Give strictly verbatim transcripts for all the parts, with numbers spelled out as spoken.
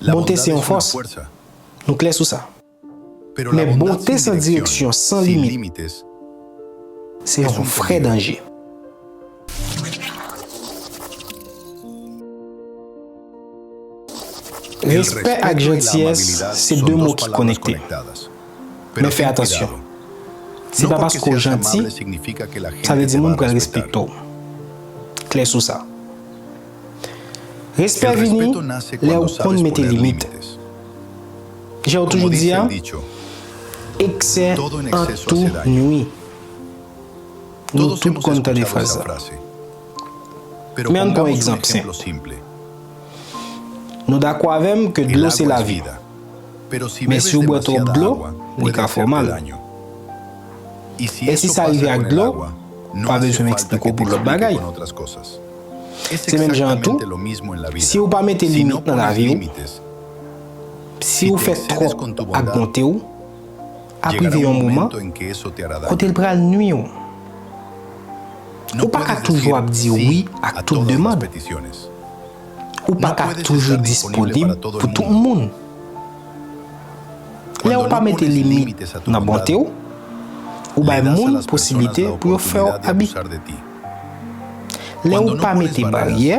Bonte se yon fòs. Nou klè sou sa. Men bonte san direksyon, san limit, se yon vrè danje. Respè ak jantiyès se de mo ki konekte. Men fè atansyon. Se pa paske w janti, sa vle di moun pral respekte w. Klè sou sa. Respè vini lè w konn mete limit. Jan yo toujou di a, eksè an tou nwi. Nou tout konn tande fraz sa. Men ann pran yon egzanp senp. Nou dakò avè m ke dlo se lavi. Men si w bwè twòp dlo, li ka fè w mal. E si sa rive ak dlo, pa bezwen m eksplike w pou lòt bagay. Se menm jan an tou, si w pa mete limit nan lavi w, si w fè twòp ak bonte w, ap rive yon moman kote l pral nwi w. Ou pa ka toujou ap di wi ak tout demann. Ou pa ka toujou disponib pou tout moun. Lè w pa mete limit nan bonte w, ou bay moun posiblite pou yo fè w abi. Lè w pa mete baryè,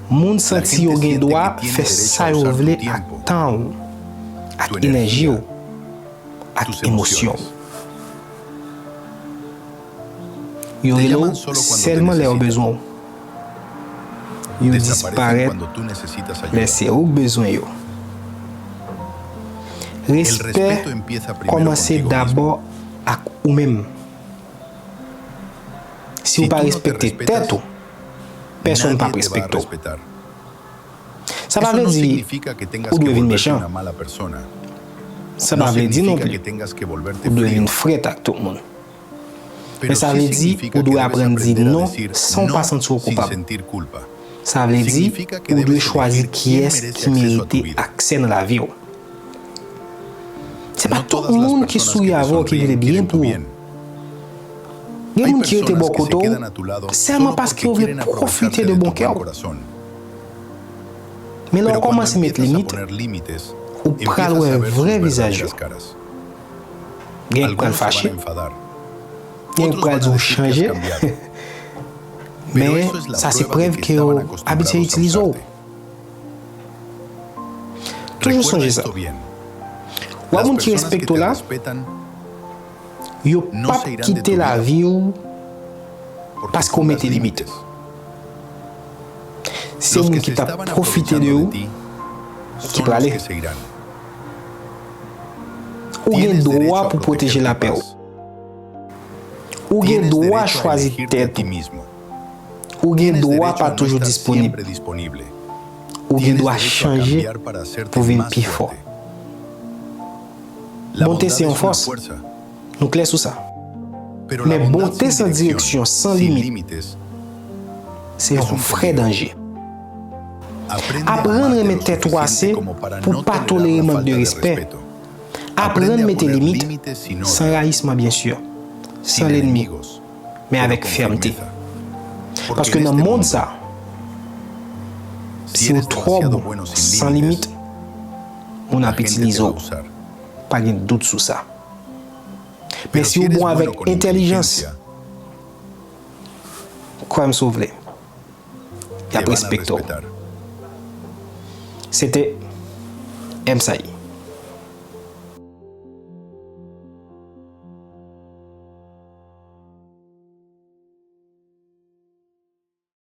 moun santi yo gen dwa fè sa yo vle ak tan w, ak enèji w, ak emosyon w. Yo rele w sèlman lè yo bezwen w. Yo disparèt lè se ou k bezwen yo. Respè kòmanse dabò ak ou menm. Si w pa respekte tèt ou, pèsonn p ap respekte w. Sa pa vle di ou dwe vin mechan. Sa pa vle di non pli ou dwe vin frèt ak tout moun. Men sa vle di ou dwe aprann di non san w pa santi w koupab. Sa vle di ou dwe chwazi kiyès ki merite aksè nan lavi w. Se pa tout moun ki souri avè w ki vle byen pou ou. Gen moun ki rete bò kote w sèlman paske yo vle pwofite de bon kè w. Men lè w kòmanse met limit, ou pral wè vrè vizaj yo. Gen k pral fache, gen k pral di w chanje, men sa se prèv ke yo abitye itilize w. Toujou sonje sa. W ap moun ki respekte w la, yo p ap kite lavi w paske w mete limit. Se moun ki t ap pwofite de ou ki prale. Ou gen dwa pou pwoteje lapè w. Ou gen dwa chwazi tèt ou. Ou gen dwa pa toujou disponib. Ou gen dwa chanje pou vin pi fò. Bonte se yon fòs. Nou klè sou sa. Men bonte san direksyon, san limit, se yon vrè danje. Aprann renmen tèt ou ase pou pa tolere mank de respè. Aprann mete limit, san rayisman byen si, san lènmi, men avèk fèmte. Paske nan mond sa, si w twò bon san limit, moun ap itilize w. Pa gen dout sou sa. Men si w bon avèk entèlijans, kwè m si w vle, y ap respekte w. Se te M S A I.